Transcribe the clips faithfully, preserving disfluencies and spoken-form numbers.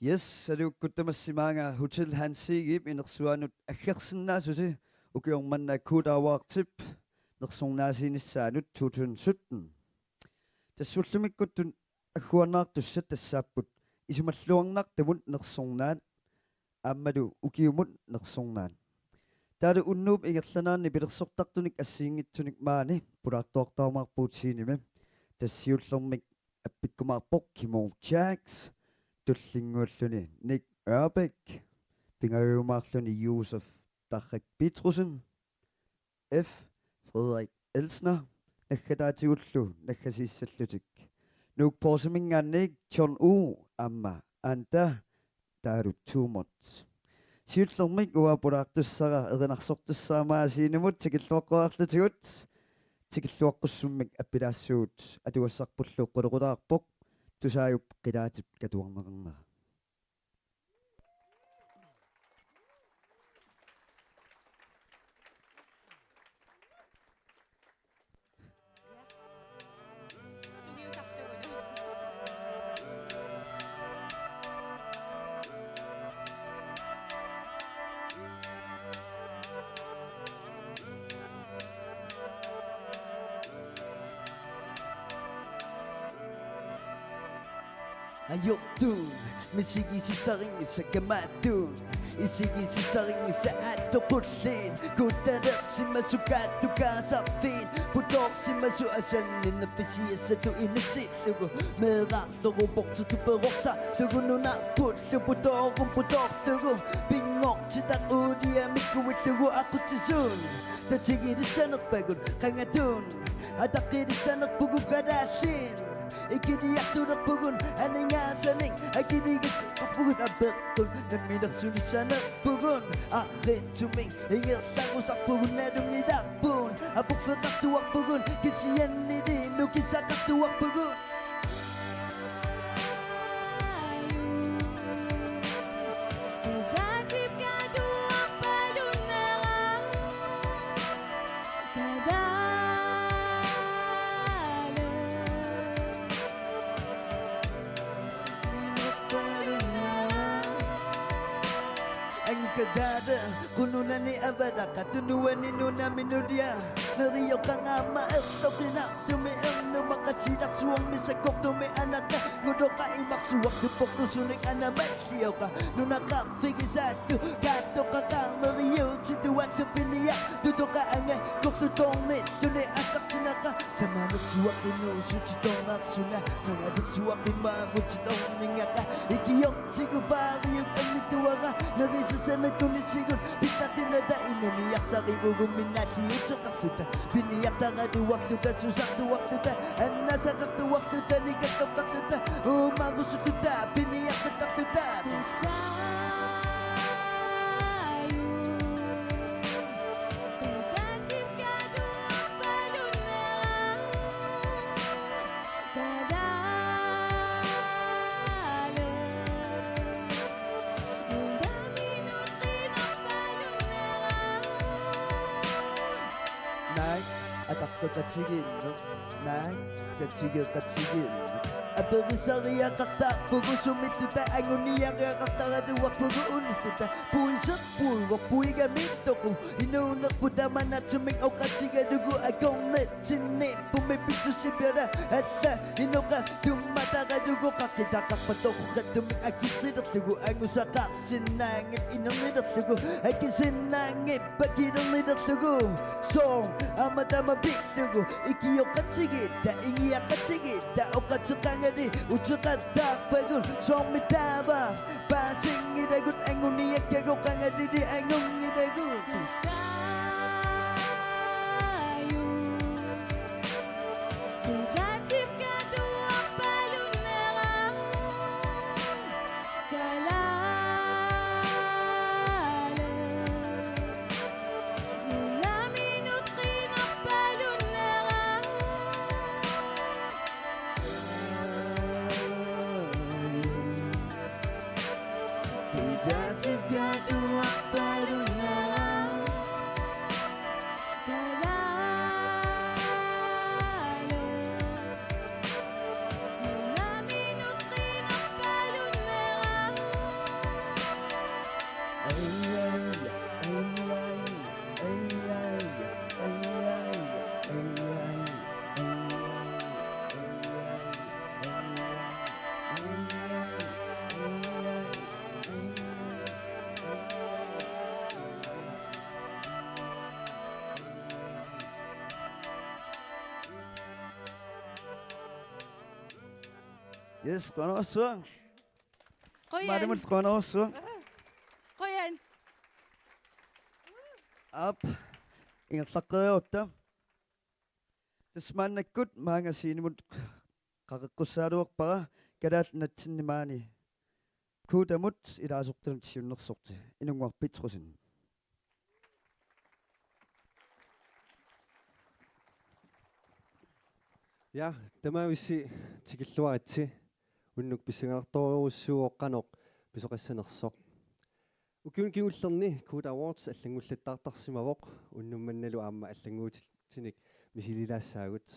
Yes, saluukkut tamassi maanga Hotel Hans Egedep inersuanut aggersinnaasusi ukioq manna Kuutaavartip nersornaasiinissaanut to tusind sytten. Tassa ullumikkut agguaannaartussat tassaapput isumalluarnartumut nersornaat aammalu ukiumut nersornaat. Taavalu unnuup ingerlanerani pilersortartunik assigiinngitsunik maani pulaartuartarumaarpugut scenemi. Tassa siullermik appikkumaarpoq Kimo Jacks, tullinnguulluni Nick Ørbæk, pingajumaarluni Josef Tarrak Petrussen, F. Frederik Elsner, naggataatigullu naggasiissallutik. Nuuk Porseminngaanniit John U. aamma Anda Daru Tumot. Siullermik uanga pulaartussara erinarsortussara maani scenemut tikilluaqqusarlutigu, tikilluaqqussummik appilaassuugut atugassarpullu qulequtaarpoq Tusaajup Qilaatip katuarneqarnera. Ajortuun misigisasarinngisaq kamaattuun, isigisasarinngisaq aattoq qulliit, kuttalersimasoq kaattukaasarfiit, putoorsimasoq asanninneq pisiassatut inissillugu, meerarlugu portitut perorsarlugu, nunarpullu putooruma putoorlugu, pinngortitaq uuliamikkuillugu aqutsisuun, tatigilissanerpagut qangattuun, ataqqilissanerpugut kalaallit. Ikiliartulerpugut aningaasanik, akiligasarpugut apeqqut namminersulissanerpugut, arriitsumik ingerlarusarpugut nalunngilarput, aporfeqartuarpugut kisiannili nukissaqartuarpugut. Angukataata qununani avalaqa tunuani nunami nulia, nerioqqaanga aamma erloqinartumi ernumaqaaq silarsuarmi sakkortumi anaqanngullugu imarsuartut portusunik anamal lioqa nunaqarfigisaallu kaattoqaqaaq neriuutituallu piniartutoqaanga korlutornilluni attartinaqaaq samanersuaq inuussutitoornarsunga qangalersuaq imaagutit orningaqa ikiortigu paariuk anngittuara nerisassana tunisigut pillaqinata inuniarsarivugut minnaalliuteqarluta piniartaraluarluta susartuarluta annasaqartuarluta nikalloqarluta uumarusulluta piniartaqarluta. Naak ataqqiqatigiinneq, naak tatigeqatigiinneq. Aperisariaqartarpugut sumilluta anguniariaqartaraluarpugut unilluta puiseq puivoq puigamiittoqu inuunerput tamanna tumik oqatigalugu akornatsinni pummi pissusipiala alla inoqa tummataralugu qaqitaqarpatoqqattumik akillilerlugu angusaqarsinnaanngip inernilerlugu akisinnaanngip pakilernilerlugu soorlu aamma taama pillugu ikioqatigiitta ingiaqatigiitta oqateqangali uteqattaarpagut soormi taava paasinngilagut anguniakkagut qangalili angunngilagut. Yes, qujanarsuaq. Qujan. Maalimut qujanarsuaq. Qujan. Aap, ingerlaqqeriarutta. Tassa maannakkut maanga scenemut qaqeqqussagaluarpara Kalaallit Nunatsinni maani Kuutamut ilaasortanut siunnersorti Inunnguaq Petrussen. Ja, tamavissi tikilluaritsi. Unnuk pissanganartorujussuuvoq qanoq pisoqassanersoq. Ukiuni kingullerni Kuuta Awards allanngullattaartarsimavoq, unnuk mannalu aamma allanngutitsinik misililaassaagut.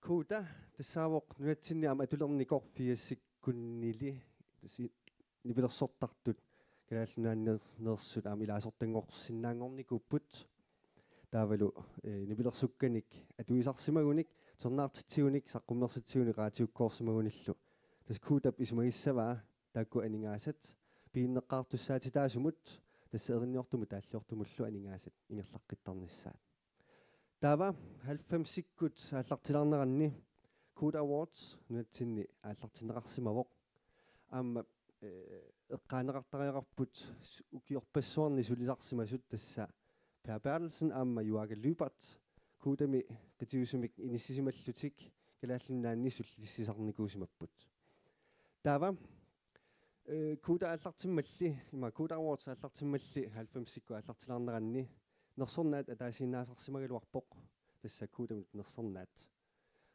Kuuta tassaavoq nunatsinni aamma atulernikoq firsikkunnili tassa nipilersortartut Kalaallit Nunaanneersut aamma ilaasortanngorsinnaanngornikuupput. Taavalu, eh, nipilersukkanik atuisarsimagunik, tusarnaartitsigunik, saqqummersitsigunik raatiukkoorsimagunillu. Tassa Kuutap isumagissavaa taakku aningaasat piginneqqaartussaatitaasumut, tassa erinniortumut taalliortumullu aningaasat ingerlaqqittarnissaat. Taava halvfemsikkut aallartilaarneranni Kuuta Awards nunatsinni aallartinneqarsimavoq. Aamma, eh, eqqaaneqartariaqarput s-, ukiorpassuarni sulisarsimasut, tassa Per Berthelsen aamma Juaaka Lyberth Kuutami qitiusumik inissisimallutik Kalaallit Nunaanni sullissisarnikuusimapput. Taava, eh, Kuuta aallartimmalli, ima Kuuta Awards aallartimmalli halvfemsikkut aallartilaarneranni nersornaat ataasiinnaasarsimagaluarpoq, tassa Kuutamut nersornaat.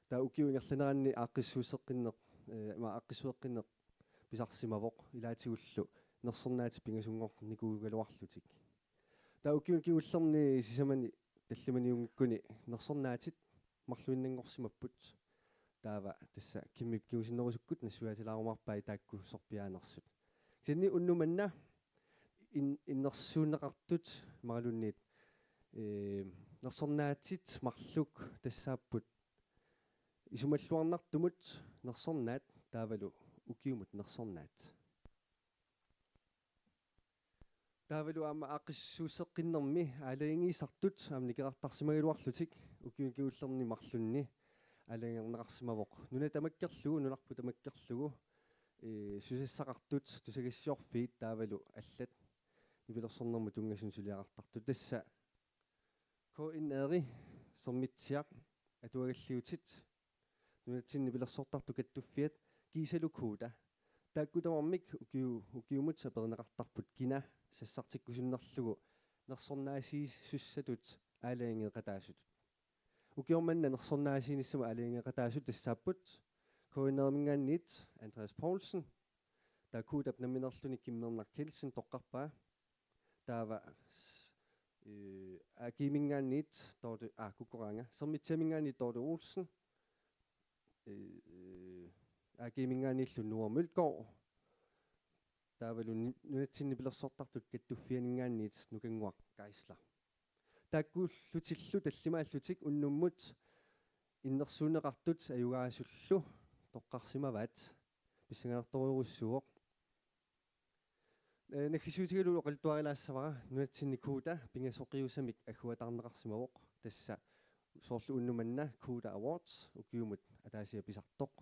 Taava ukiup ingerlaneranni aaqqissuusseqqinneq, eh, ima aaqqissueqqinneq pisarsimavoq, ilaatigullu nersornaatit pingasunngornikuugaluarlutik. Taava ukiuni kingullerni sisamani tallimaniunngikkuni nersornaatit marluinnanngorsimapput. Taava tassa Kimmip kingusinnerusukkut nassuiaatilaarumaarpai taakku sorpiaanersut. Kisianni unnuk manna in-, innersuunneqartut imaluunniit, eh, nersornaatit marluk tassaapput isumalluarnartumut nersornaat taavalu ukiumut nersornaat. Taavalu aamma aaqqissuusseqqinnermi aalajangiisartut aamma nikerartarsimagaluarlutik ukiuni kingullerni marlunni aalajangerneqarsimavoq. Nuna tamakkerlugu, nunarput tamakkerlugu, eh, susassaqartut, tusagassiorfiit taavalu allat nipilersornermut tunngasunut suliaqartartut. Tassa K N R-i, Sermitsiaq, Atuagalliutit, nunatsinni nipilersortartut kattuffiat kiisalu Kuuta. Taakku tamarmik ukiu-, ukiumut aperineqartarput kina sassartikkusunnerlugu nersornaasiisussatut aalajangeeqataasutut. Ukioq manna nersornaasiinissamut aalajangeeqataasut tassaapput K N R-iminngaanniit Andreas Poulsen, taava Kuutap nammineerluni Kim Mernach Kielsen toqqarpaa. Taava s-, eh, A G-minngaanniit Dorte, ah, kukkoraanga. Sermitsiaminngaanniit Dorte Olsen. Eh, eh, A G-minngaanniillu Noah Mølgaard. Taavalu nu-, nunatsinni nipilersortartut kattuffianinngaanniit Nukannguaq Geisler. Taakkuullutillu tallimaallutik unnummut innersuunneqartut ajugaasullu toqqarsimavaat, pissanganartorujussuuvoq. Eh, naggasiutigalugu oqaluttuarilaassavara nunatsinni Kuuta pingasoqiusamik agguataarneqarsimavoq, tassa soorlu unnuk manna Kuuta Awards ukiumut ataasiaq pisartoq.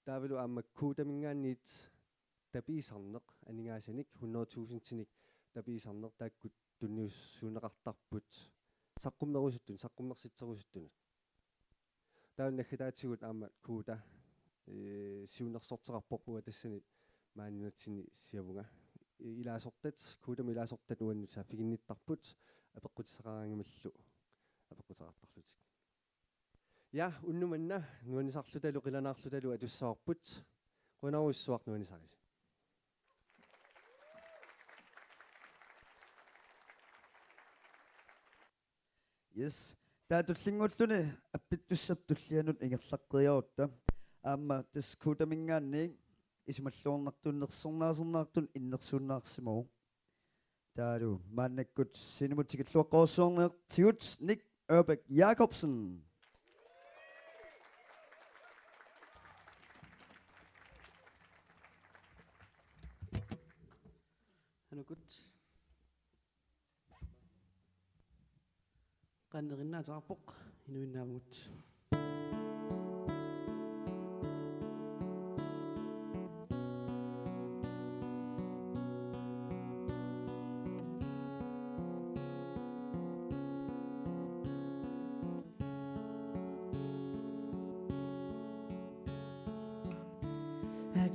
Taavalu aamma Kuutaminngaanniit tapiisarneq aningaasanik hundrede tusindinik tapiisarneq, taakku tunniussuunneqartarput saqqummerusuttunut, saqqummersitserusuttunut. Taava naggataatigut aamma Kuuta, eh, siunnersorteqarpoq uanga tassani maani nunatsinni siavunga. I-, ilaasortat, Kuutami ilaasortat uannut saaffiginnittarput, apeqqutissaqaraangamillu apeqquteqartarlutik. Ja, unnuk manna nuannisarlutalu qilanaarlutalu atussavarput. Qujanarujussuaq nuannisarisi. Yes. Taava tullinnguulluni appittussap tullianut ingerlaqqeriarutta. Aamma tassa Kuutaminngaanniit isumalluarnartunut nersornaasernaartunut innersuunnaarsimavoq. Taavalu maannakkut scenemut tikilluaqqorujussuarniartigut Nick Ørbæk Jacobsen. Anukut. Qanerinnaataarpoq inuinnaavugut.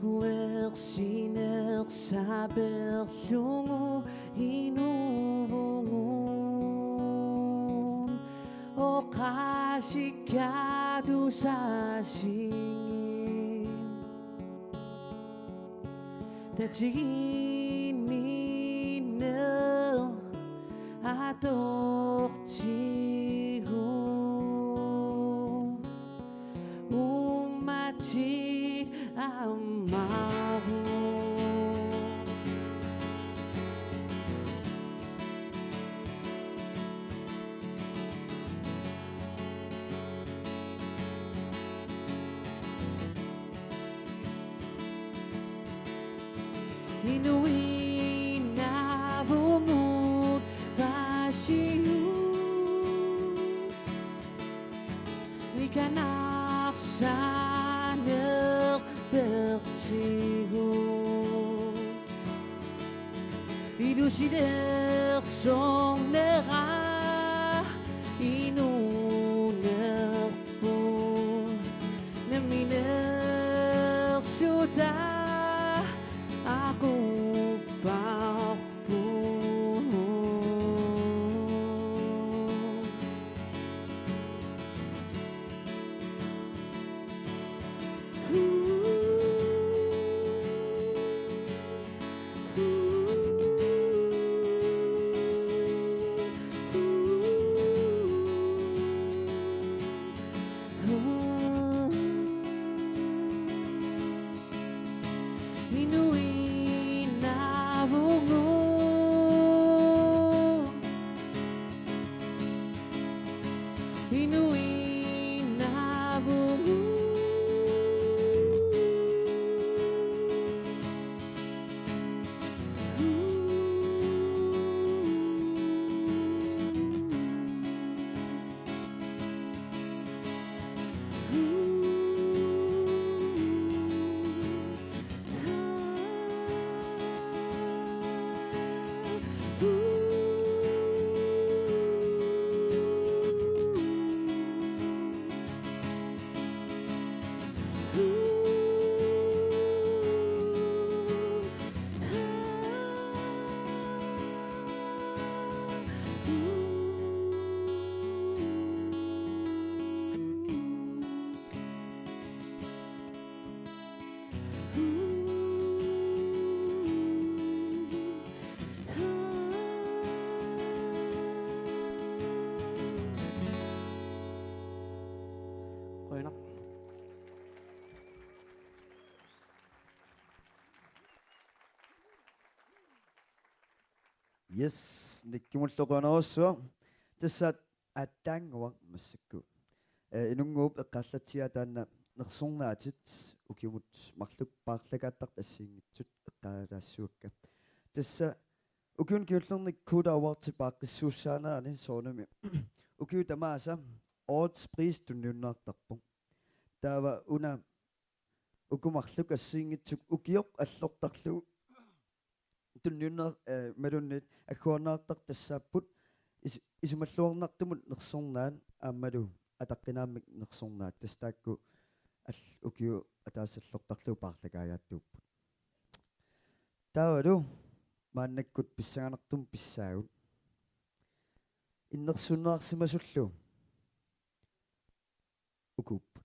Kuersineq saperlugu inuuvugut oqaasikkaatusaassigit. Tatiginninneq atortigu. Uummatit ammaru. Inuinnaavungut paasigut. Nikanarsanerpertigut. Ilusilersornera inuunerput. Nammineerluta aqupparput. Inuinnaavungut. Inuinnaavungut. Qujanaq. Yes, Nikkimullu qujanarsuaq. Tassa aatsaannguaq massakkut. Eh, Inunnguup eqqaallatsiaa taanna nersornaatit ukiumut marluk paarlakaattartut assigiinngitsut eqqaalaassavakka. Tassa ukiuni kingullerni Koda Awardsi paaqqissuussaanerani soorunami ukiut tamaasa årets pris tunniunneqartarpoq. Taava una uku marluk assigiinngitsut ukioq allortarlugu tunniunneq, eh, imaluunniit agguarneqartartut tassaapput is-, isumalluarnartumut nersornaat aammalu ataqqinaammik nersornaat, tassa taakku all-, ukiut ataaseq allortarlugu paarlakaajaattuupput. Taavalu maannakkut pissanganartumik pissaagut. Innersuunneqarsimasullu ukuupput.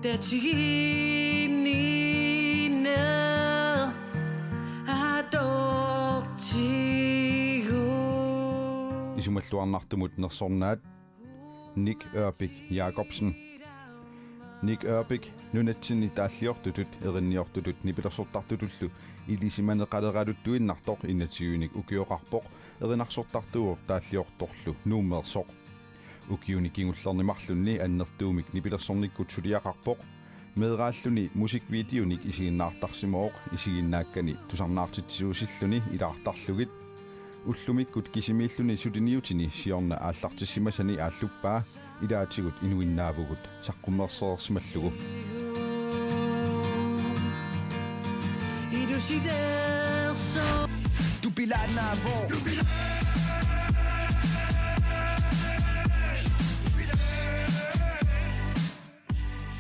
Tatiginninneq atortigu. Isumalluarnartumut nersornaat Nick Ørbæk Jacobsen. Nick Ørbæk nunatsinni taalliortutut, erinniortutut nipilersortartutullu ilisimaneqaleraluttuinnartoq enogtyvenik ukioqarpoq, erinarsortartuuvoq taalliortorlu Nuummeersoq. Ukiuni kingullerni marlunni annertuumik nipilersornikkut suliaqarpoq. Meeraalluni musikvideonik isiginnaartarsimavoq, isiginnaakkani tusarnaartitsisuusilluni ilaartarlugit. Ullumikkut kisimiilluni suliniutini siorna aallartissimasani aalluppaa, Ilaatigut inuinnaavugut saqqummersereersimallugu.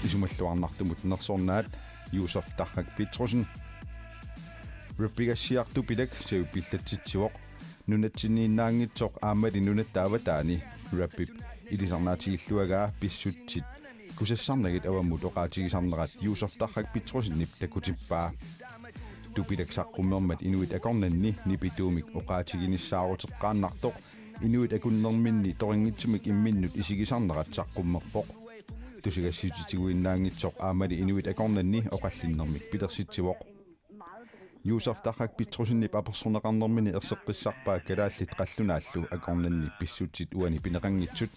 Isumalluarnartumut nersornaat Josef Tarrak Petrussen. Rappigassiartupinak savipillatsitsivoq. Nunatsinniinnaanngitsoq aammali nunatta avataani rappip ilisarnaatigilluagaa pissutsit kusassarnagit avammut oqaatigisarnerat Josef Tarrak Petrussenip takutippaa. Tupinak saqqummermat inuit akornanni nipituumik oqaatiginissaaruteqqaannartoq inuit akunnerminni torinngitsumik imminnut isigisarnerat saqqummerpoq. Tusagassiutitiguinnaanngitsoq aammali inuit akornanni oqallinnermik pilersitsivoq. Josef Tarrak Petrussenip apersorneqarnermini erseqqissarpaa kalaallit qallunaallu akornanni pissutsit uani pineqanngitsut.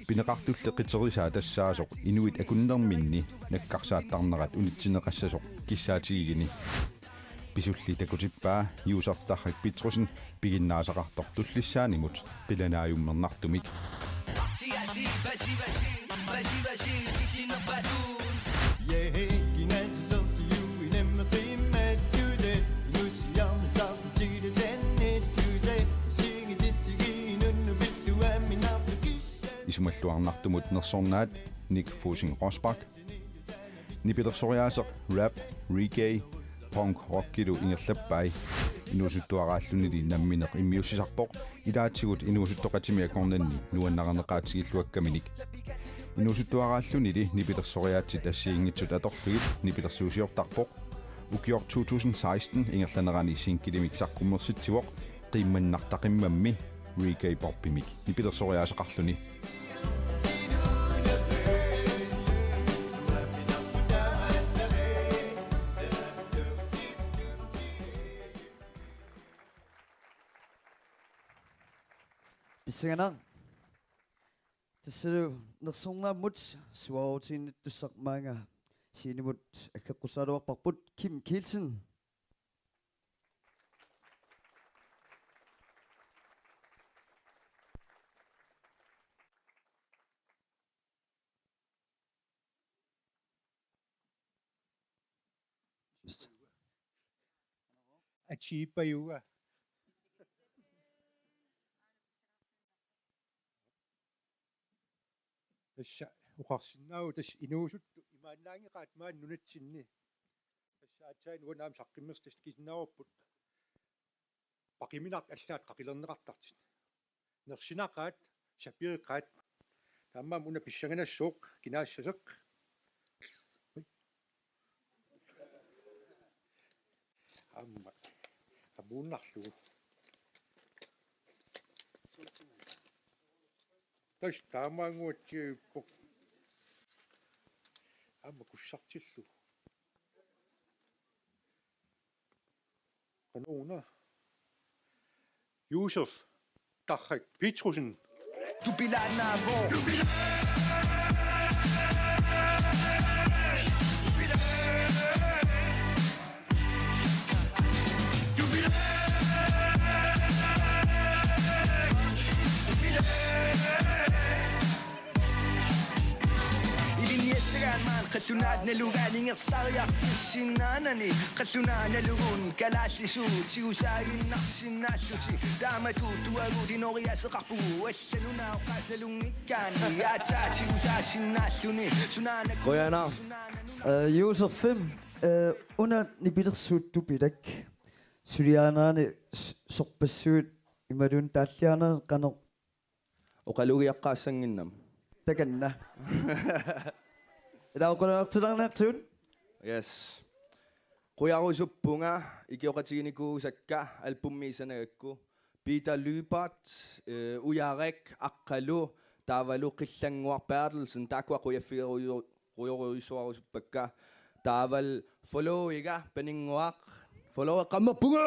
Pineqartulli qiterisaq tassaasoq inuit akunnerminni nakkarsaattarnerat unitsinneqassasoq kissaatigigini. Pisulli takutippaa Josef Tarrak Petrussen piginnaasaqartoq tullissaanimut qilanaajummernaartumik. Isumalluarnartumut nersornaat Nick Fussing Rosbach. Nipilersoriaaseq rap, reggae, punk rockilu ingerlappai. Inuusuttuaraallunili nammineq immiussisarpoq, ilaatigut inuusuttoqatimi akornanni nuannarineqaatigilluakkaminik. Inuusuttuaraallunili nipilersoriaatsit assigiinngitsut atorlugit nipilersuusiortarpoq. Ukioq to tusind seksten ingerlanerani sinkilimik saqqummersitsivoq, qiimmannartaqimmammi reggae poppimik nipilersoriaaseqarluni. Pissanganaq. Tassalu nersornaammut suaarutiinnittussaq maanga scenemut aggeqqussagaluarparput, Kim Kielsen. Achiipajuga. Tassa oqarsinnaavoq tassa inuusuttut imaannaanngeqaat maani nunatsinni. Tassa aatsaat uanga aamma saqqummersitsisinnaavoq. Paqiminartut allaat qaqilerneqartartut. Nersinaqaat, sapiiqaat. Taamaammat una pissanganassaaq kinaassasoq. Aamma. Amuunnarlugu. Tassa taamaannguatsiarpoq. Aamma kussartillugu. Qanoruna? Josef Tarrak Petrussen. Ilinniassagaat maani qallunaat nalugaat ingerlariartussinnaanani, qallunaat nalugaat kalaallisut tigusaaginnarsinnaallutik. Taamatut uagut inooriaaseqarpugut, alla nunap oqaaseq nalunngikkaanni aatsaat tigusaasinnaalluni. Sunaana. Qujanaq. Øh, Josef, øh, una nipilersuut Tupinak suliarinerani s-, sorpassuit imaluunniit taalliarnerit qanoq oqalugiaqqaassanngimmat. Takanna. Ila oqalugiartilaarniartigut. Yes. Qujarusuppunga ikioqatiginikuusakka albummi sanagakku. Peter Lyberth, øh, Ujarik, Aqqalu, taavalu Qillannguaq Berthelsen, taakkua qujaffigeruju-, qujorujussuarusuppakka. Taavalu Followiga, Paninnguaq, Followi qammerpunga!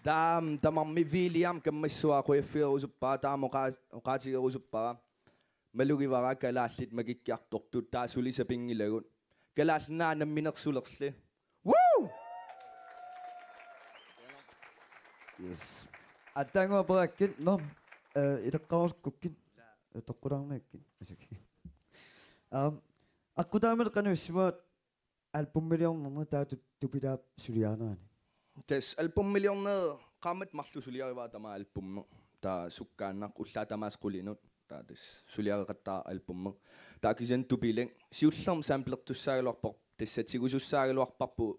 Taam-, tamarmik William Kammassua qujaffigerusuppara, taama oqaa-, oqaatigerusuppara. Malugivara kalaallit makikkiartortut, taava suli sapinngilagut. Kalaallit Nunaat namminersulerli. Woo! Yes. Aatsaannguaq aperakkit, nå. Eh, ileqqaarukkukkit. Eh, toqqulaarniakkit. Asuk. Aam, aqqutaamik qanoq issimavaat albumiliornerni taava tu-, Tupilaap suliarinerani? Tassa albumiliornera qaammat marluk suliarivara tamaat albumi. Taava sukkaannaq ullaaq tamaasa qulinut. Taava tassa suliareqattaarpoq albumi. Taava kisianni Tupilak siullermik samplertussaagaluarpoq. Tassa tigusussaagaluarparput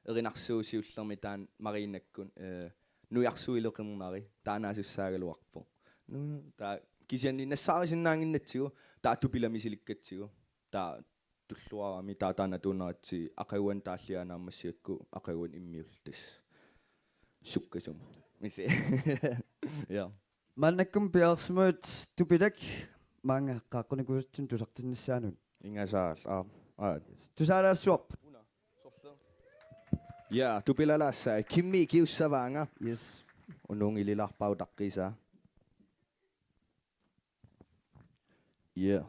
erinarsuup siullermik taanna Mariinakkut, eh, nujarsuileqernari taanaasussaagaluarpoq. Nu, taava kisianni nassaarisinnaannginnatsigu, taava Tupilaq misilikkatsigu. Taava tulluarami taava taanna tuunaratsi aqaguani taalliaanaammassigakku aqaguani immiulluta. Sukkasumik. Misi. Ja. Maannakkut piareersimavutit Tupilak maanga qaaqqunikkusutsinni tusartinnissaanut. Ingasaal, aa, aa. Tusaalaassuarput. Ja, Tupilalaassaa, Kimmi Kiussavaanga. Yes. Unuunngililaarpara utaqqiisaa. Ja.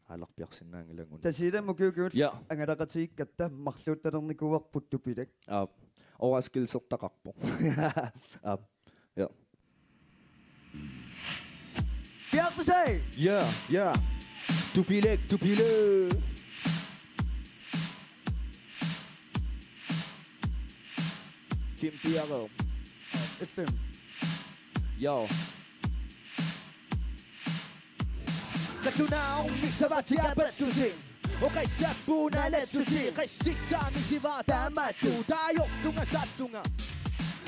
Aalarpiarsinnaanngilagut. Tasiilam ukiukiut. Ja. Angalaqatigiikkatta marluuttalernikuuarput Tupilak. Aap. Overraskelsertaqarpoq. Aap. Ja. Bjartmesag! Ja, ja. Tupilak, Tupilak. Kim Bjarre. Illim. Jo. Takunaum misavatiga pattusi. Oqassapput naalattusi. Qassissaami sivaa taamatut. Taajortunga saattunga.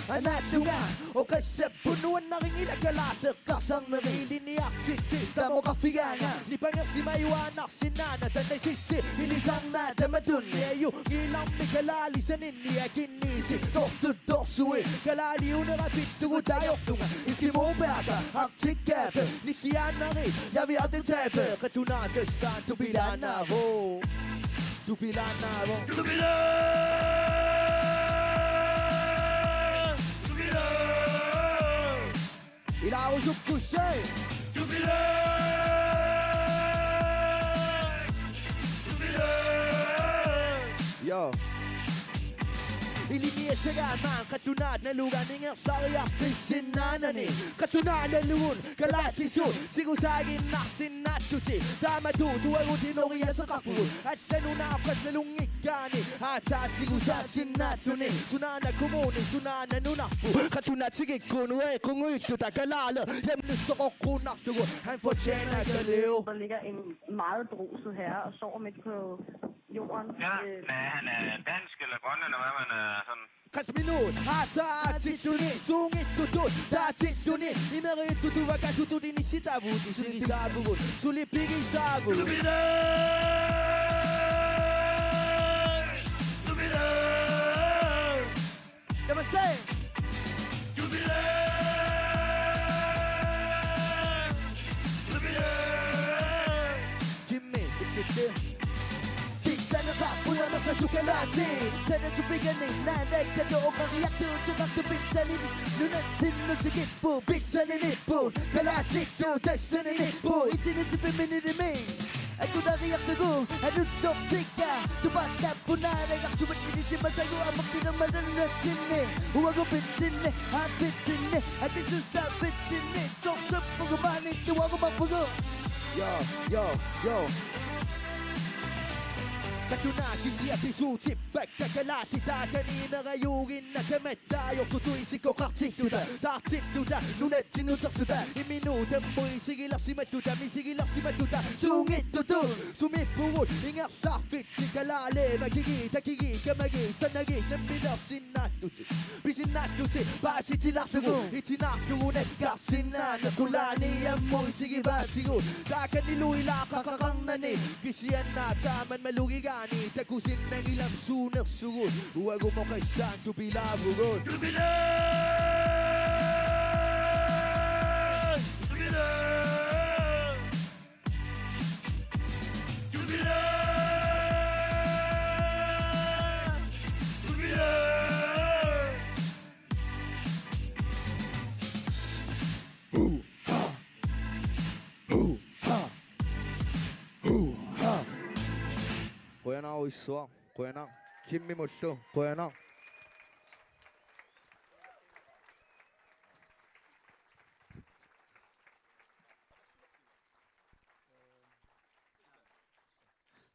Anaattunga. Oqassapput nuannarinngilaq kalaallit eqqarsarneri. Ilinniartitsisut tamoqarfigaanga. Nipangersimajuaannarsinnaana tanna sissi. Ilisarnaa tamatunni. Aju ngilarmi kalaalisaninni akin Nisi, tortut torsui, kalaaliunera pittugu taajortunga, eskimoorpaata, artikkaapa, nilliaannari, javi artitsaapa, qatunaatestaan tupilaannaavoq. Tupilaannaavoq. Tupilaaq! Tupilaaq! Ilaarusukkussi. Joo. Ilinniassagaat maani qatunaat nalugaat ingerlariarfissinnaanani. Qatunaat nalugut kalaallisut tigusaaginnarsinnaallutik. Taamatut uagut inooriaaseqarpugut. Alla nunaaqqat nalunngikkaanni aatsaat tigusaasinnaallutik. Sunaana kommuni, sunaana nunarput. Qatunaatigikkut uagut qungujulluta kalaaleq hjemløstoqoqquunnarlugu. Han fortjener at leve. Der ligger en meget beruset herre og sover midt på jorden. Ja, øh, men han er dansk eller grønlænder, hvad man er sådan. Qassinut, aatsaat aatsilluni, suunngitsutut, taatsilluni, imeriittutut, vakasutut, inissitaavugut, isigisaavugut, suli pigisaavugut. Tamassi! Kimmi, ittittu. Pissaneqarput amerlasuut kalaallit. Sanasut pigaanni naalakkatut oqariartuuteqartut pissanit. Nunatsinnut tikippoq pissaniniippoq. Kalaallikkut tassaniippoq. Itinut tipiminilimi. Akulaariartugut anulloq tikka. Tupaattarput naalagarsuit inisimasagut amerlinermata nunatsinni. Uagut pitsinni, aappitsinni, atisussaafitsinni. Sorsuppugut maani tuarumarpugut. Joo, joo, joo. Qatunaat kisiat pisuutippakka kalaallit taakani imerajuuginnakkamat taajortutut isikkoqartilluta. Taartilluta, nunatsinnuterluta. Imminut tammut isigilersimalluta, misigilersimalluta. Suunngitsutut, sumiippugut, ingerlaarfitsik kalaaleq, makigit, takigit, kamagit, sanagit, namminersinnaallutik. Pisinnaallutik paasitilaarlugu, itinaarlugu nakkarsinnaaneq qulaani ammut isigivaatigut. Taakanilu ilaaqqaqaqarnani, kisianni aatsaammat malugigaanni, takusinnanngilami suunersugut, uagut oqassaanga tupilaavugut. Qujanaq issuaq, qujanaq. Kimmimullu, qujanaq.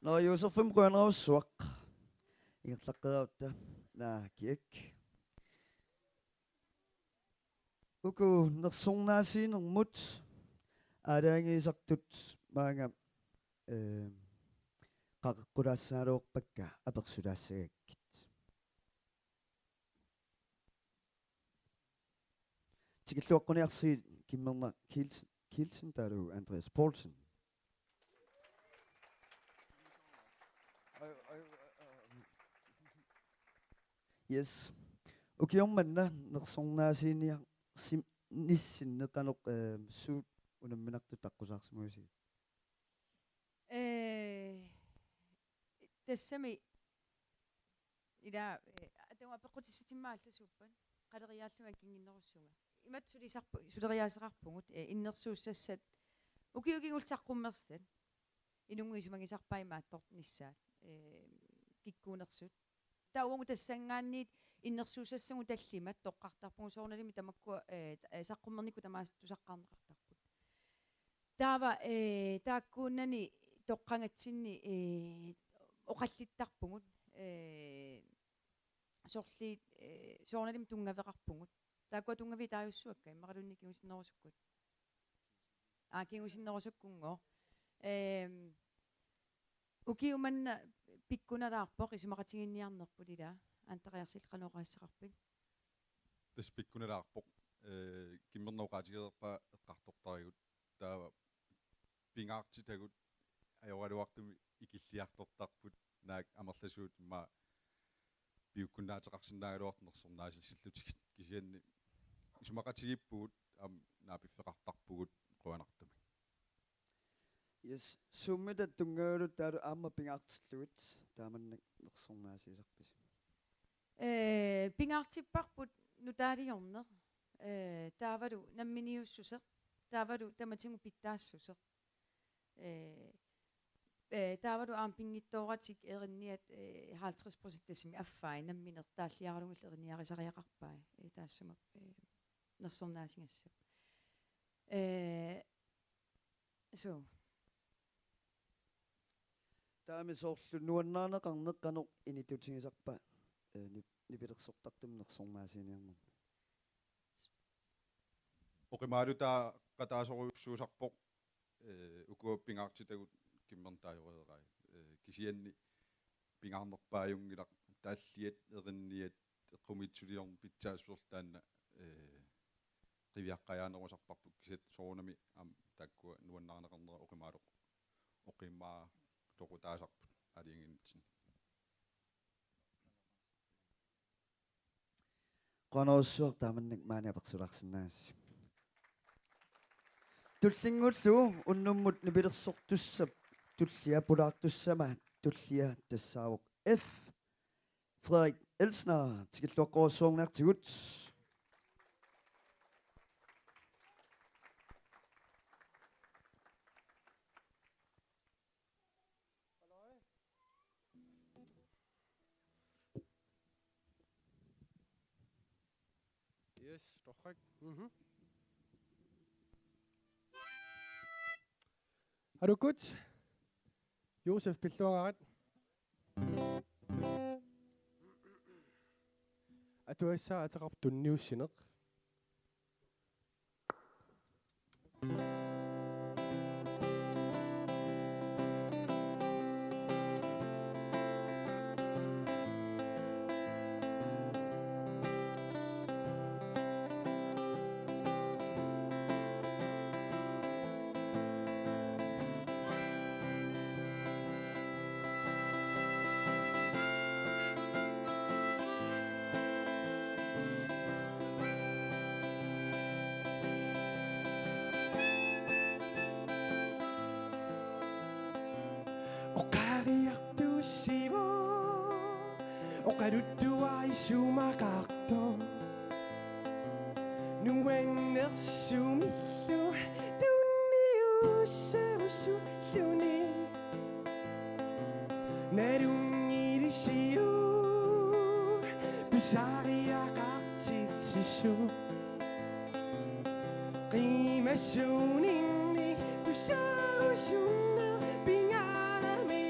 Nå, Josefimmi qujanarsuaq. Ingerlaqqeerutta. Naa, kiak. Uku nersornaasiinermut aalajangiisartut maanga, eh, qaqeqqulaassagaluarpakka apersulaassagakkit. Tikilluaqquniarsigit Kimmerna Kiels-, Kielsen taavalu Andreas Poulsen. Yes. Ukioq manna nersornaasiiniar-, sim-, nissinni qanoq, eh, suut unamminartut taqqusaarsimavisigit? Eh, tassami ila, eh, atagu apeqqutissatsinni aamma allasuuppat, qaleriaallunga akinnginnerussunga. Imatut sulisarpu-, suleriaaseqarpugut, eh, innersuussassat ukiut kingulliit saqqummersat. Inunnguit isumagisarpaat imaattornissaat, eh, kikkuunersut. Taava uagut tassanngaanniit innersuussassagut tallimat toqqartarpugut, soorunalimi tamakkua, eh, ta-, eh, saqqummernikkut tamaasa tusaqqaarneqartarput. Taava, eh, taakkuunnani toqqagatsinni, eh, oqallittarpugut, eh, sorliit, eh, soorunalimi tunngaveqarpugut. Taakkua tunngaviit taajussuakka, immaqaluunniit kingusinnerusukkut. Aa, kingusinnerusukkunngooq. Ehm, ukiumanna pikkunalaarpoq isumaqatigiinniarnerput, ila Andreasillu qanoq oqaaseqarpit? Tassa pikkunalaarpoq. Eh, Kimmerna oqaatigereerpaa eqqartortarigut. Taava pingaartitagut ajoraluartumik ikilliartortarput, naak amerlasuut immaqa piukkunnaateqarsinnaagaluartut nersornaasillutigut, kisianni isumaqatigiippugut, aamma naapiffeqartarpugut qujanartumik. Yes, Zoomita tunngavigaluta taavalu aamma pingaartillugit taamannak nersornaasiisarpisi? Eh, pingaartipparput nutaaliorneq, eh, taavalu namminiussuseq, taavalu tamatigut pitsaassuseq. Eh, eh, taavalu aamma pinngitsooratik erinniat, eh, halvtreds procent tassami affai nammineq taalliaralugillu erinniarisariaqarpai, eh, taassuma, eh, nersornaasigassat. Eh, so. Taava soorlu nuannaarneqarneq qanoq inituutigisarpa, eh, nip-, nipilersortartumik nersornaasiiniarnermi? Oqimaalutaaqataasorujussuusarpoq, eh, ukua pingaartitagut Kimmerna taajoreerai. Eh, kisianni pingaarnerpaajunngilaq, taalliat erinniat eqqumiitsuliorneq pitsaassuserlu taanna, eh, qiviaqqajaanerusarparput, kisianni soorunami aamma taakkua nuannaarneqarnera oqimaaloq-, oqimaatoqutaasarput aalajangiinitsinni. Qujanarsuaq, taamannak maani apersulaarsinnaagassi. Tullinnguullugu unnummut nipilersortussap tullia pulaartussama tullia tassaavoq F. Frederik Elsner, tikilluaqqorujussuarniartigut. Yes, torrak. Mhm. Alukkut. Josef, pilluaqaat. Atuagassaq ateqarpoq Tunniussineq. Oqariartuussivoq, oqaluttuaq isumaqartoq. Nuannersumillu tunniussavusulluni. Nalunngilisiuk pisariaqartitsisut. Qimasuuninni tusaarusunnaq pingaarami.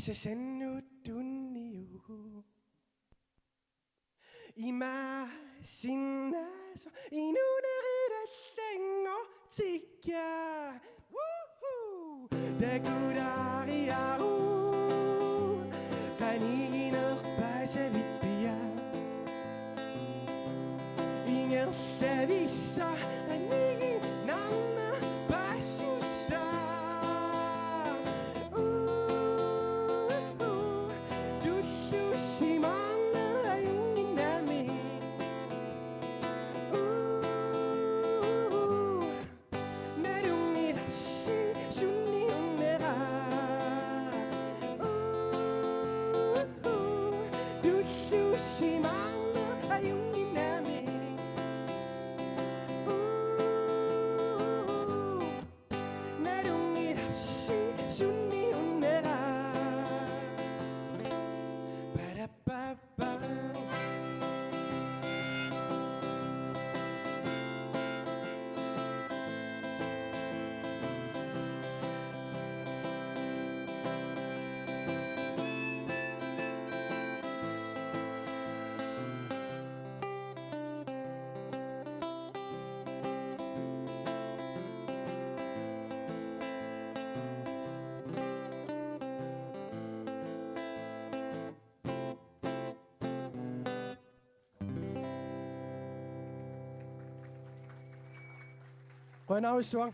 Tassannut tunniugut. Ima sinnaasoq inuunerilallanngoortikka. Woohoo! Takulaariaruk qaniginerpaasavippiaq. Ingerlavissaq qaniginarnerpaasussaaq. Uu, tulluusimaarneq ajunnginnami. Uu, nalunngilarsi sunniunnera. Uu, tulluusimaarneq ajunnginnami. Uu, nalunngilarsi sunniunnera. Parapapa. Qujanarsuaq.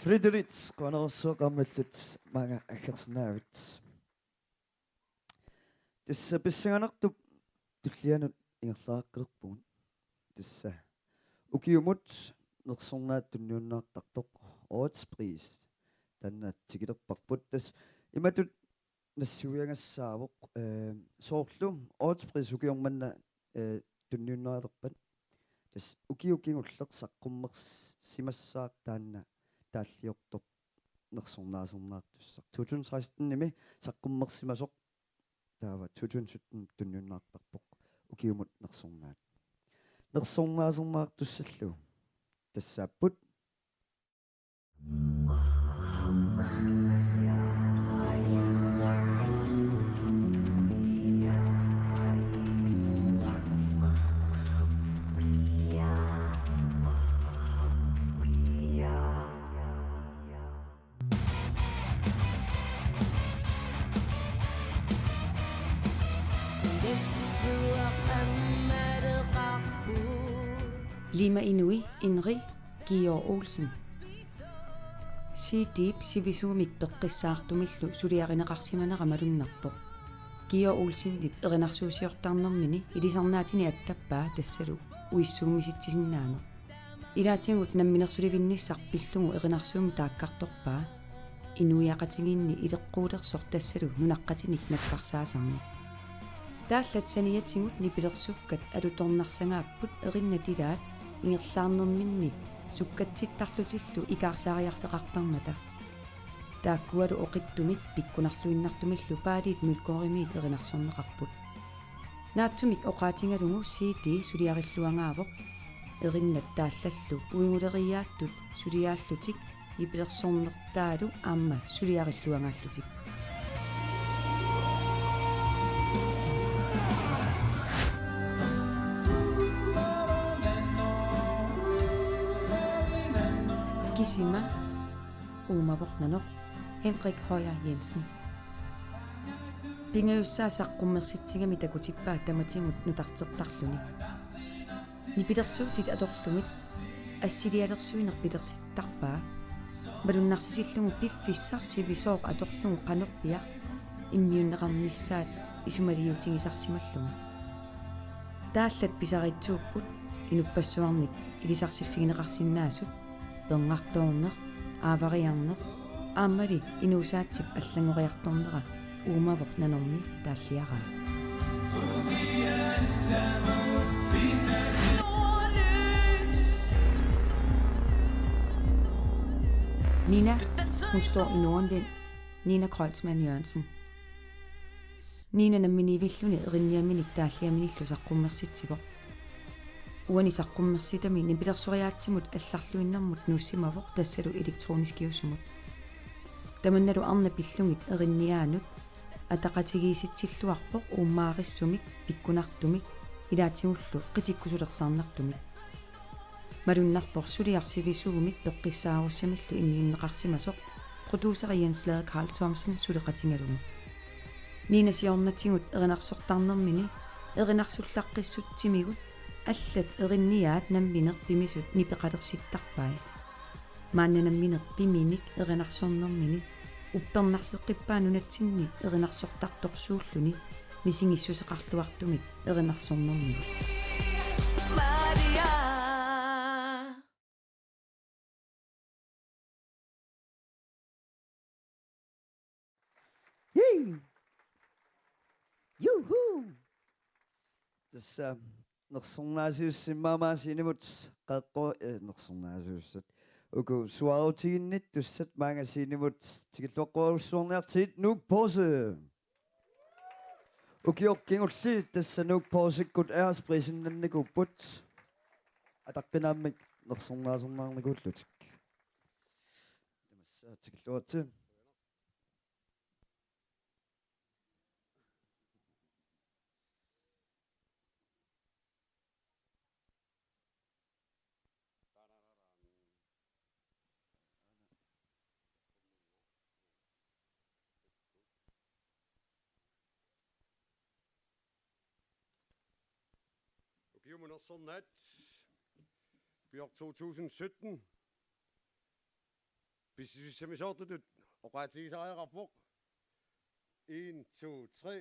Friedrich, qujanarsuaq aammallu maanga aggersinnaagavit. Tassa pissanganartup tullianut ingerlaqqilerpugut. Tassa ukiumut nersornaat tunniunnaartartoq Årets Pris taanna tikilerparput. Tassa imatut nassuiagassaavoq, eh, soorlu Årets Pris ukioq manna, eh, tunniunnaalerpat. Tassa ukiut kingulliit saqqummersimassaaq taanna taalliortoq nersornaasernaartussaq. To tusind seksten-imi saqqummersimasoq taava to tusind sytten tunniunnaartarpoq ukiumut nersornaat. Nersornaasernaartussallu tassaapput. Lima Inui, Inri Georg Olsen. C D-p sivisuumik peqqissaartumillu suliarineqarsimanera malunnarpoq. Georg Olsenip erinarsuusiortarnermini ilisarnaatini attappaa tassalu uissuummisitsisinnaaneq. Ilaatigut namminersulivinnissaq pillugu erinarsuummi taakkartorpaa, inuiaqatigiinni ileqquulersoq tassalu nunaqqatinik nakkarsaasarneq. Taallat saniatigut nipilersukkat alutornarsagaapput erinnat ilaat ingerlaarnerminni sukkatsittarlutillu ikaarsaariarfeqartarmata. Taakkualu oqittumik pikkunarluinnartumillu Paalit Mølgaardimiit erinarsorneqarput. Naatsumik oqaatigalugu C D suliarilluagaavoq, erinnat taallallu uiguleriiaattut suliaallutik nipilersornertaalu aamma suliarilluagaallutik. Kisima uumavoq nanoq, Henrik Høyer Jensen. Pingajussaa saqqummersitsigami takutippaa tamatigut nutartertarluni. Nipilersuutit atorlugit assilialersuineq pilersittarpaa. Malunnarsisillugu piffissaq sivisooq atorlugu qanorpiaq immiunneqarnissaat isumaliutigisarsimallugu. Taallat pisariitsuupput inuppassuarnik ilisarsiffigineqarsinnaasut, pernartoorneq, aavariarneq, aammali inuusaatsip allanngoriartornera uumavoq nanormi taalliaraa. Nina, hun står i Nordenvind. Nina Kreutzmann Jørgensen. Nina namminiivilluni erinniaminik taalliaminillu saqqummersitsivoq. Uani saqqummersitami nipilersoriaatsimut allarluinnarmut nuussimavoq tassalu elektroniskiusumut. Tamannalu arnat pillugit erinniaanut ataqatigiissitsilluarpoq uummaarissumik, pikkunartumik ilaatigullu qitikkusulersarnartumik. Malunnarpoq suliaq sivisuumik peqqissaarussamillu immiunneqarsimasoq, producer Jens Lade Carl Thomsen suleqatigalugu. Nina siornatigut erinarsortarnermini erinarsullaqqissutsimigut allat erinniaat nammineq pimisut nipeqalersittarpai. Maanna nammineq piminik erinarsornermini uppernarseqqippaa nunatsinni erinarsortartorsuulluni misigissuseqarluartumik erinarsornermigut. Maria. Yay! Juhu! Tassa nersornaasiussimmaama scenemut qeqqu-, eh, nersornaasiussat. Uku suaarutiginnittussat maanga scenemut tikilluaqquarujussuarniartigit Nuuk Posse. Ukioq kingulli tassa Nuuk Posse-kkut æresprisinnannikuupput. Ataqqinaammik nersornaasornarnikuullutik. Tamassa tikilluaritsi. Ukiumut nersornaat, ukioq to tusind sytten. Pissusissamisoortutut oqaatigisariaqarpoq. En, to, tre.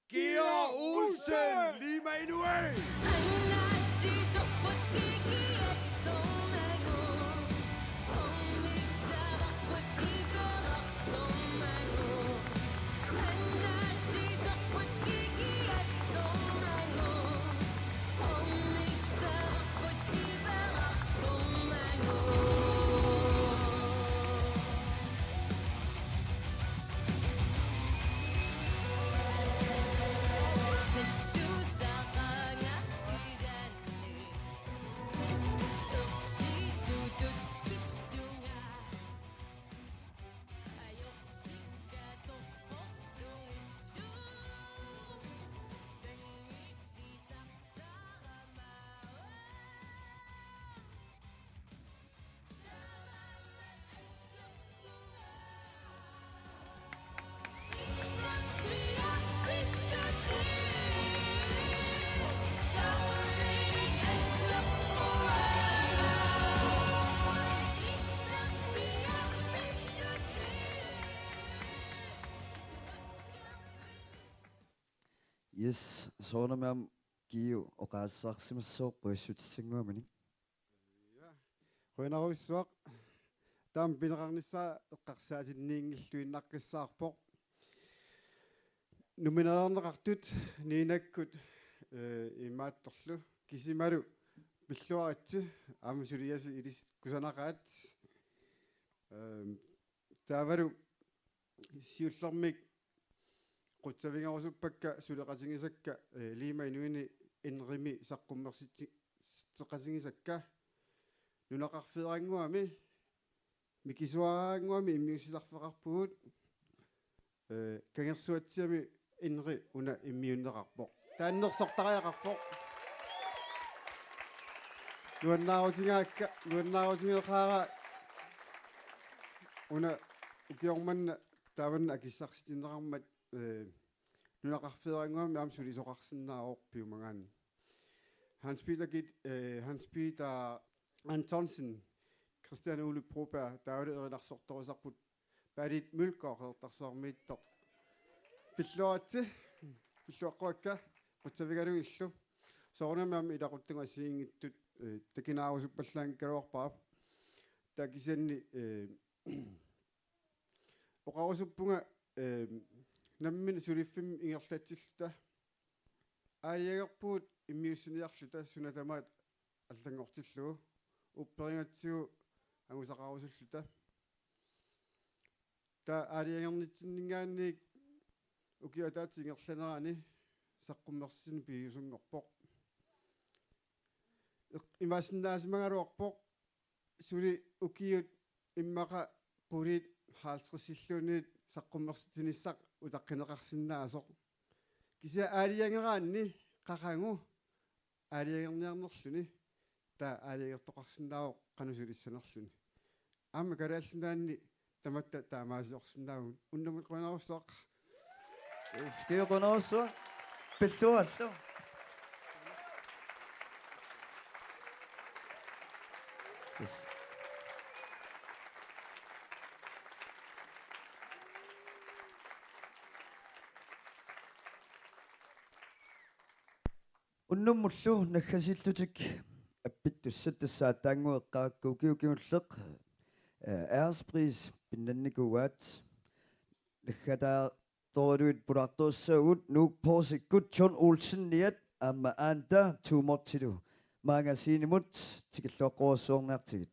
Georg Olsen, Lima Inuit! Yes, soorunami aamma Kiu oqaaseqarsimassooq pujassuutissannguaminik. Ja. Qujanarujussuaq. Taama pineqarnissaa eqqarsaatinniinngilluinnaqqissaarpoq. Nomineerneqartut Ninakkut, eh, imaattorlu kisimalu pilluaritsi aamma suliasi ilissi kusanaqaat. Ehm, taavalu siullermik qutsavigerusuppakka suleqatigisakka, eh, Lima Inuini N R-imi saqqummersitsi-, -teqatigisakka nunaqarfeerannguami, mikisuaraannguami immiussisarfeqarpugut, eh, Kangersuatsiami N R una immiunneqarpoq. Taanna nersortariaqarpoq. Nuannaarutigaakka, nuannaarutigeqaara una ukioq manna taamanna akissarsitinneqarmat, eh, nunaqarfeerannguami aamma sulisoqarsinnaavoq piumagaanni. Hans Peter Git-, eh, Hans Peter Antonsen, Christian Ole Broberg, taavalu erinarsortorisarput Berith Mølgaard Qeqertarsuarmiittoq. Pilluaritsi, pilluaqquakka, qutsavigalugillu. Soorunami aamma ilaquttakka assigiinngitsut, eh, takinaarusuppallanngikkaluarpara. Taava kisianni, eh, oqarusuppunga, eh, nammineq suliffimmi ingerlatsilluta. Aalajangerpugut immiussiniarluta suna tamaat allanngortillugu. Upperigatsigu angusaqarusulluta. Taava aalajangernitsinninngaanniit ukiup ataatsip ingerlanerani saqqummersitsineq piviusunngorpoq. Eq-, imaassinnaasimagaluarpoq suli ukiut immaqa qulit halvtredsilluunniit saqqummersitsinissaq utaqqineqarsinnaasoq. Kisianni aalajangeraanni qaqugu aalajangerniarnerluni taava aalajangertoqarsinnaavoq qanoq sulissanerluni. Aamma Kalaallit Nunaanni tamatta taamaasiorsinnaavugut. Unnummut qujanarsuaq. Skide qujanarsuaq. Pilluarlu. Yes. Unnummullu naggasiillutik appittussat tassa aatsaannguaq eqqaakka ukiut kingulliit, eh, ærespris pinnannikuuaat. Naggataartorujuit pulaartorissavagut Nuuk Poorsikkut John Olseniat aamma Anda Tuumortilu. Maanga scenemut tikilluaqqorujussuarniartigit.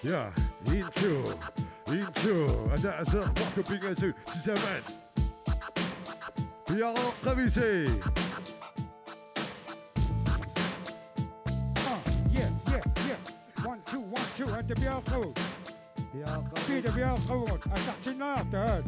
Ja, intro, intro. Ata aser waktu pingasu sisamat. Piaroqqavisi. Uh, yeah, yeah, yeah. One, two, one, two, at the Biarco. Peter Biarco, at the Tinatat.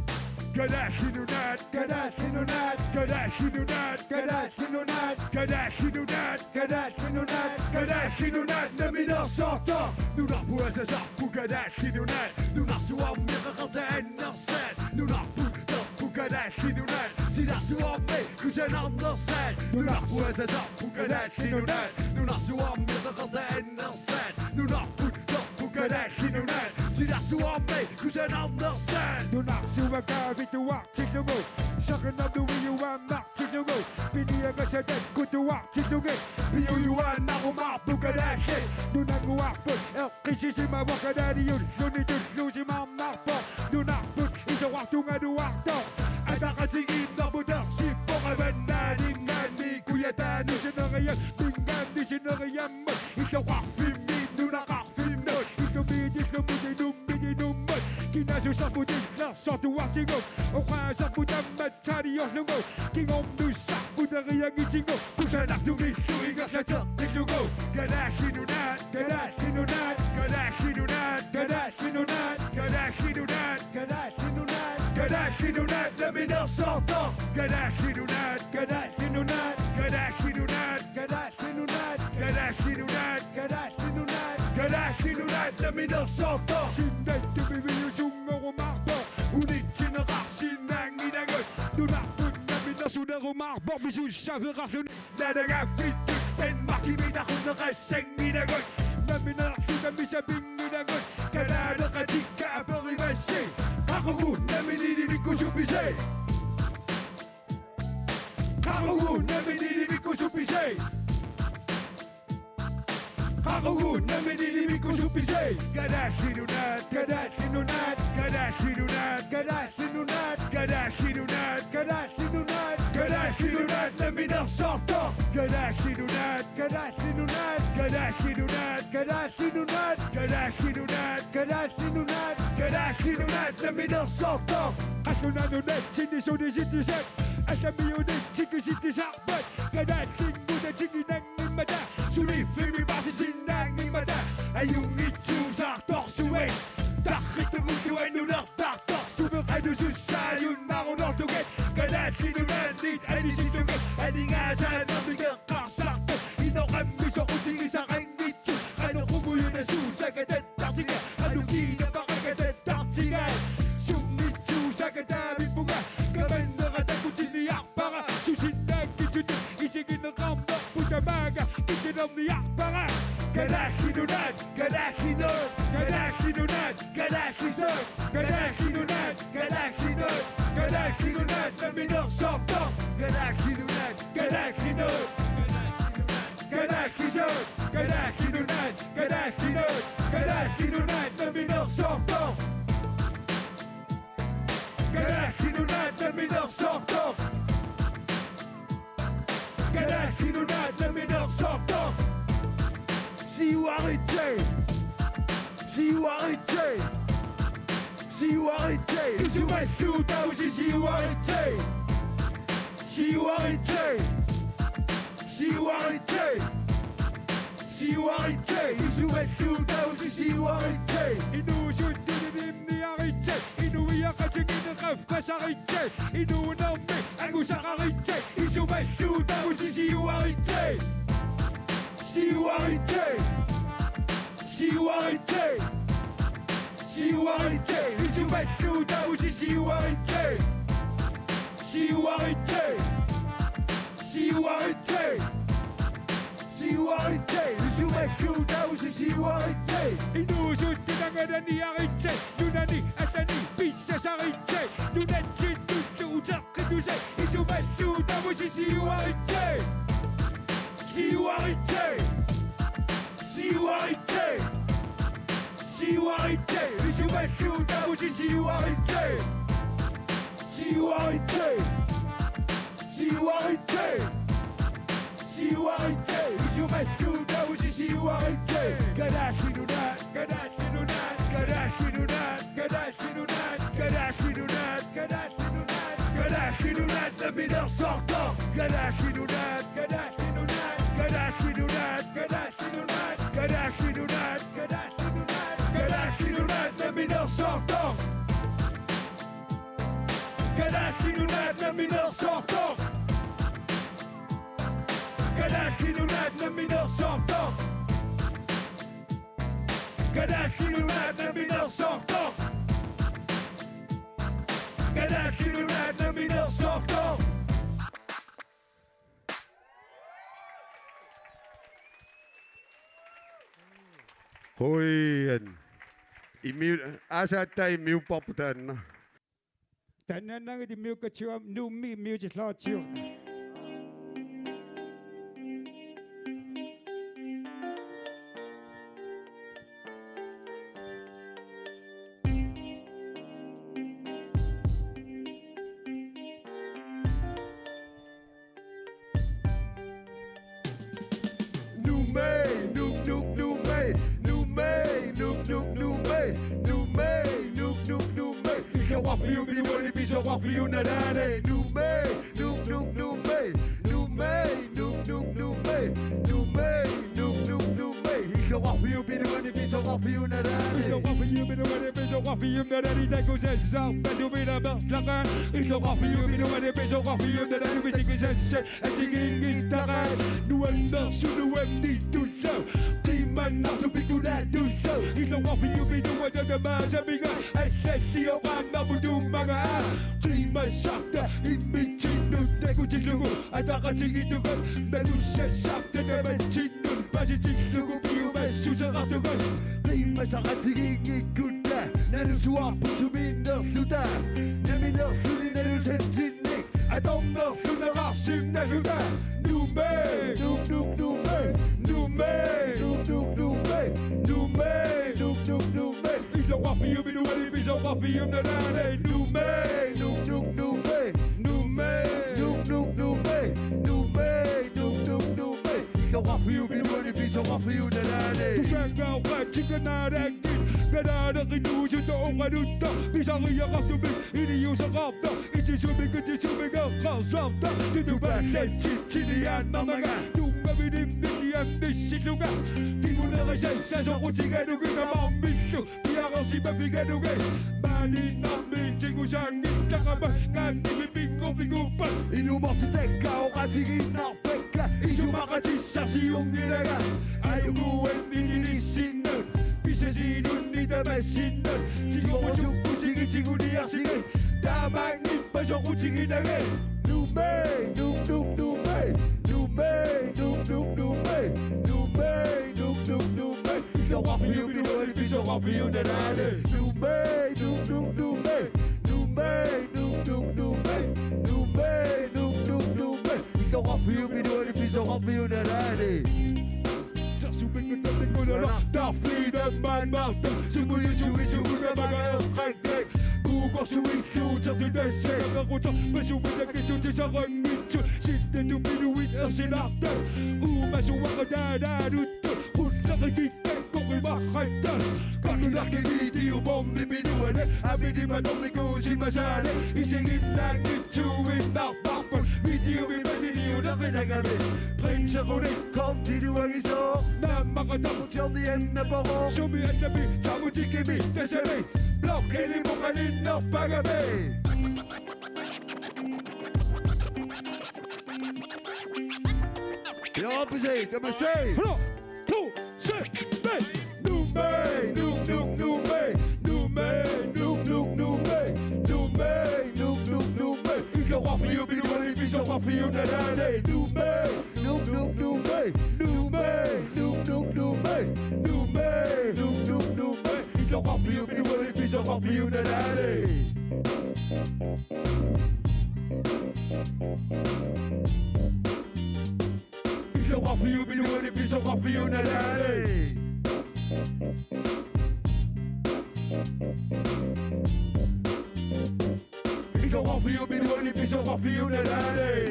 Kalaallit Nunaat, Kalaallit Nunaat, Kalaallit Nunaat, Kalaallit Nunaat, Kalaallit Nunaat, Kalaallit Nunaat, Kalaallit Nunaat, namminersortoq. Nunarput asasarput Kalaallit Nunaat, nunarsuarmi qeqertat annersaat, nunarput terput Kalaallit Nunaat, silarsuarmi kusanarnersaat, nunarput asasarput Kalaallit Nunaat, nunarsuarmi qeqertat annersaat, nunarput terput Kalaallit Nunaat, silarsuarmi kusanarnersaat. Nunarsuaq kaavittuartillugu, saqinnartuiuaannartillugu, piniagassat takuttuartillugu, piujuaannarumaarput kalaallit, nunannguarput eqqissisimavoq kalaaliulluni tulluusimaarnarpoq, nunarput isorartugaluartoq, ataqatigiinnermut ersippoq avannaaninngaanniit kujataanut sineriammut, pinngaanniit sineriammut, illoqarfimmiit nunaqarfimmut, illumiit illumut inummit inummut, kinaassuserput illersortuartigu, oqaaserput tammatsaaliorlugu, kingornussarput eriagitigu, kusanartumillu ingerlateqqillugu. Kalaallit Nunaat, Kalaallit Nunaat, Kalaallit Nunaat, Kalaallit Nunaat, Kalaallit Nunaat, Kalaallit Nunaat, Kalaallit Nunaat, namminersortoq. Kalaallit Nunaat, Kalaallit Nunaat, Kalaallit Nunaat, Kalaallit Nunaat, Kalaallit Nunaat, Kalaallit Nunaat, Kalaallit Nunaat, namminersortoq. Sinnattumi piviusunngorumaarpoq, unitsineqarsinnaanngilagut, nunarput namminersulerumaarpoq, pisussaaffeqarluni. Naalagaaffittut Danmarkimi takuneqassanngilagut, nammineerluta misapinngilagut, kalaaleqatikka aperimassi: Qaqugu nammineq ilivikkusuppisi? Qaqugu nammineq ilivikkusuppisi? Qaqugu nammineq ilivikkusuppisi? Kalaallit Nunaat, Kalaallit Nunaat, Kalaallit Nunaat, Kalaallit Nunaat, Kalaallit Nunaat, Kalaallit Nunaat, Kalaallit Nunaat, namminersortoq. Kalaallit Nunaat, Kalaallit Nunaat, Kalaallit Nunaat, Kalaallit Nunaat, Kalaallit Nunaat, Kalaallit Nunaat, Kalaallit Nunaat, namminersortoq. Qallunaat nunatsinni sulisitsisat, allamiunit tikisitsisarpat, kalaallit nunatsinni nanngimmata, suliffimmi paasisinnaanngimmata, ajunngitsuusaartorsuit, tarrittumullu annulertartorsuit, qanusussaajunnarunortugut, Kalaallit Nunaanniit anisillugit, aningaasaanermik eqqarsartut, inoqammi soqutigisaqanngitsut, qanoq qungujunasuusakatattartiga, qanoq kiinapaqakatattartiga, sunngitsuusakataavippunga, kamannera takutinniarpara, susinnaanngitsutut isigineqarnerput tamaanga kikkilerniarpara. Kalaallit Nunaat, Kalaallit Nunaat, Kalaallit Nunaat, Kalaallit Nunaat, Kalaallit Nunaat, Kalaallit Nunaat, Kalaallit Nunaat, namminersortoq. Kalaallit Nunaat, Kalaallit Nunaat, Kalaallit Nunaat, Kalaallit Nunaat, Kalaallit Nunaat, Kalaallit Nunaat, namminersortoq. Kalaallit Nunaat namminersortoq. Kalaallit Nunaat namminersortoq. Siuaritsi. Siuaritsi. Siuaritsi. Isumalluutavusi siuaritsi. Siuaritsi. Siuaritsi. Siuaritsi. Isumalluutavusi siuaritsi. Inuusuttut ilinniaritsi. Inuiaqatigiinneq qaffasaritsi. Inuunermi angusaqaritsi. Isumalluutavusi siuaritsi. Siuaritsi. Siuaritsi. Siuaritsi. Isumalluutavusi siuaritsi. Siuaritsi. Siuaritsi. Siuaritsi. Isumalluutavusi siuaritsi. Inuusuttut angalaniaritsi. Nunani allani pissasaritsi. Nunatsinnullu uteqqittusi. Isumalluutavusi siuaritsi. Siuaritsi. Siuaritsi. Siuaritsi. Isumalluutavusi siuaritsi. Siuaritsi. Siuaritsi. Siuaritsi. Isumalluutavusi siuaritsi. Kalaallit Nunaat. Kalaallit Nunaat. Kalaallit Nunaat. Kalaallit Nunaat. Kalaallit Nunaat. Kalaallit Nunaat. Kalaallit Nunaat namminersortoq. Kalaallit Nunaat. Kalaallit Nunaat. Kalaallit Nunaat. Kalaallit Nunaat. Kalaallit Nunaat. Kalaallit Nunaat. Kalaallit Nunaat namminersortoq. Kalaallit Nunaat namminersortoq. Kalaallit Nunaat namminersortoq. Kalaallit Nunaat namminersortoq. Kalaallit Nunaat namminersortoq. Qujan. Immi-, aasaattaa immiupparput taanna. Taannaannagit immiukkatsigu aamma Nuummi immiutilluartigu. Nuummi, Nuummi, Nuummi, Nuummi, Nuummi, Nuummi, Nuummi, Nuummi, Nuummi. Illoqarfiup iluani pisoqarfiup nalaani. Nuummi, Nuummi, Nuummi, Nuummi, Nuummi, Nuummi, Nuummi, Nuummi, Nuummi. Illoqarfiup iluani pisoqarfiup nalaani. Illoqarfiup iluani pisoqarfiup nalaani. Takusassarpassuit amerlaqaat. Illoqarfiup iluani pisoqarfiup nalaani. Misigisassat assigiinngittaraat. Nuannersut nuannittullu. Qiimannartut pikkulaatullu. Illoqarfiup iluani tamaasa piga. Allalli oqaannarput tuummagaa. Qiimmassarta immitsinnut takutillugu. Ataqatigiittugut nalussassarta tamatsinnut. Paasitillugu piumassuseqartugut. Qiimmasaqatigiinngikkutta. Nalusuarput sumiinnerluta. Namminerluni nalusatsinnik. Atornerlu neqarsinnaalluta. Nuummi, Nuum, Nuum, Nuummi. Nuummi, Nuum, Nuum, Nuummi. Nuummi, Nuum, Nuum, Nuummi. Illoqarfiup iluani pisoqarfiup nalaani. Nuummi, Nuum, Nuum, Nuummi. Nuummi, Nuum, Nuum, Nuummi. Nuummi, Nuum, Nuum, Nuummi. Illoqarfiup iluani pisoqarfiup nalaani. Tusaanngaaqaat tikanaaraanngit. Kalaaleq inuusuttut oqaluttoq. Pisariaqartumik iliuuseqartoq. Itisumik itisumik eqqarsartoq. Tutupaallatsitsiniaannarnanga. Tunngavilimmi iammissilunga. Kingunerisassasoq utigalugit tamarmillu. Piareersimaffigalugit. Maaniinnarmi tigusaanngillat aamma. Naannimi pinngorpiguppat. Ilumoortitakka oqaatigiinnarpakka. Isumaqatissarsiunngilanga. Ajukuanni ilissinnut. Pisasiinunni tamassinnut. Tigorusukkusigit tiguniarsigit. Taamaanngippat soqutiginagit. Nuummi, Nuum, Nuum, Nuummi. Nuummi, Nuum, Nuum, Nuummi. Nuummi, Nuum, Nuum, Nuummi. Illoqarfiup iluani pisoqarfiup nalaani. Nuummi, Nuum, Nuum, Nuummi. Nuummi, Nuum, Nuum, Nuummi. Nuummi, Nuum, Nuum, Nuummi. Illoqarfiup iluani pisoqarfiup nalaani. Tarsupikkut tammikkulala. Tarfiit ammaannartut. Sumut suisugut tamaga eqqakkak. Kuukorsuillu utertitassat. Kaqutaq pasumitakissutisaqanngitsut. Sinnattup iluit ersinartut. Uumasuaqataanaaluttut. Qulleqikittakku. Uimarratta. Kaminarki video bombi pinuane. Amini matornikuusimasaale. Isiginnaanngitsuinnarparput. Videomi maniliuleqinagami. Prinserunik kontinuagisoq. Naammaqa taputsiorniannaporo. Sumi annapi tamutikimi tasami. Blok ilimoqalinnerpagami. Bjørn P C, kan man se? Hurra! To, seks, ni! Nuummi, Nuum, Nuum, Nuummi. Nuummi, Nuum, Nuum, Nuummi. Nuummi, Nuum, Nuum, Nuummi. Isorarfiup iluani pisorarfiup nalaani. Nuummi, Nuum, Nuum, Nuummi. Nuummi, Nuum, Nuum, Nuummi. Nuummi, Nuum, Nuum, Nuummi. Isorarfiup iluani pisorarfiup nalaani. Isorarfiup iluani pisorarfiup nalaani. Isorarfiup iluani pisorarfiup nalaani.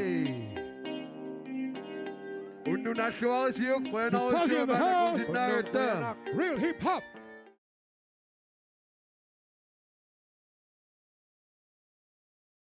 Unnuk naalluarisiuk, qujanarujussuaq maannakkut sinnaagatta. Real hip hop.